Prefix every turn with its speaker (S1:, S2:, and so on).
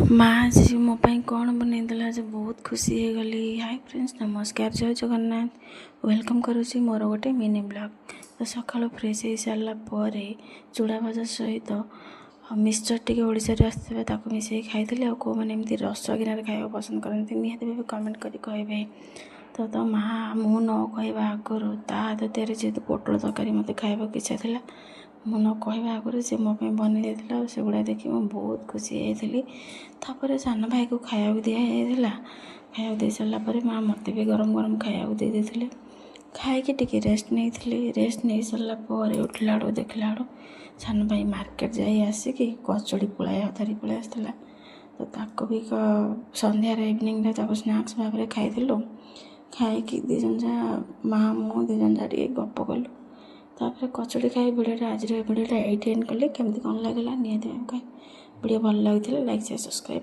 S1: ମା ଆଜି ମୋ ପାଇଁ କ'ଣ ବନେଇଦେଲା ଯେ ବହୁତ ଖୁସି ହେଇଗଲି। ହାଇ ଫ୍ରେଣ୍ଡସ୍, ନମସ୍କାର, ଜୟ ଜଗନ୍ନାଥ। Welcome କରୁଛି ମୋର ଗୋଟେ ମିନି ବ୍ଲଗ୍। ତ ସକାଳୁ ଫ୍ରେଶ୍ ହେଇସାରିଲା ପରେ ଚୁଡ଼ା ଭଜା ସହିତ ମିକ୍ସଚର୍ ଟିକେ ଓଡ଼ିଶାରୁ ଆସିଥିବା ତାକୁ ମିଶାଇକି ଖାଇଥିଲି। ଆଉ କେଉଁମାନେ ଏମିତି ରସଗିନାରେ ଖାଇବାକୁ ପସନ୍ଦ କରନ୍ତି, ନିହାତି ଭାବେ କମେଣ୍ଟ କରି କହିବେ। ତ ମା ମୁଁ ନ କହିବା ଆଗରୁ ତା ହାତ ତିଆରି ଯେହେତୁ ପୋଟଳ ତରକାରୀ ମୋତେ ଖାଇବାକୁ ଇଚ୍ଛା ଥିଲା, ମୁଁ ନ କହିବା ଆଗରୁ ସେ ମୋ ପାଇଁ ବନେଇ ଦେଇଥିଲା। ଆଉ ସେଗୁଡ଼ା ଦେଖି ମୁଁ ବହୁତ ଖୁସି ହେଇଯାଇଥିଲି। ତାପରେ ସାନ ଭାଇକୁ ଖାଇବାକୁ ଦିଆହେଇଯାଇଥିଲା। ଖାଇବାକୁ ଦେଇ ସାରିଲା ପରେ ମା ମୋତେ ବି ଗରମ ଗରମ ଖାଇବାକୁ ଦେଇ ଦେଇଥିଲେ। ଖାଇକି ଟିକେ ରେଷ୍ଟ ନେଇଥିଲି। ରେଷ୍ଟ ନେଇ ସାରିଲା ପରେ ଉଠିଲା ବେଳକୁ ଦେଖିଲା ବେଳକୁ ସାନ ଭାଇ ମାର୍କେଟ ଯାଇ ଆସିକି କଚୋଡ଼ି ପୁଳାଏ ଧରି ପଳେଇ ଆସିଥିଲା। ତ ତାକୁ ବି ସନ୍ଧ୍ୟାରେ, ଇଭିନିଂରେ ତାକୁ ସ୍ନାକ୍ସ ଭାବରେ ଖାଇଥିଲୁ। ଖାଇକି ଦୁଇ ଜଣ ଯାକ, ମା ମୁଁ ଦୁଇ ଜଣ ଯାକ ଟିକେ ଗପ କଲୁ। ତାପରେ କଚୋଡ଼ି ଖାଇ ଭିଡ଼ିଓଟା, ଆଜିର ଭିଡ଼ିଓଟା ଏଇଠି ଏଣ୍ଡ କଲି। କେମିତି କ'ଣ ଲାଗିଲା ନିହାତି ଭାବେ କହିବେ। ଭିଡ଼ିଓ ଭଲ ଲାଗିଥିଲେ ଲାଇକ୍, ସେୟାର, ସବସ୍କ୍ରାଇବ୍।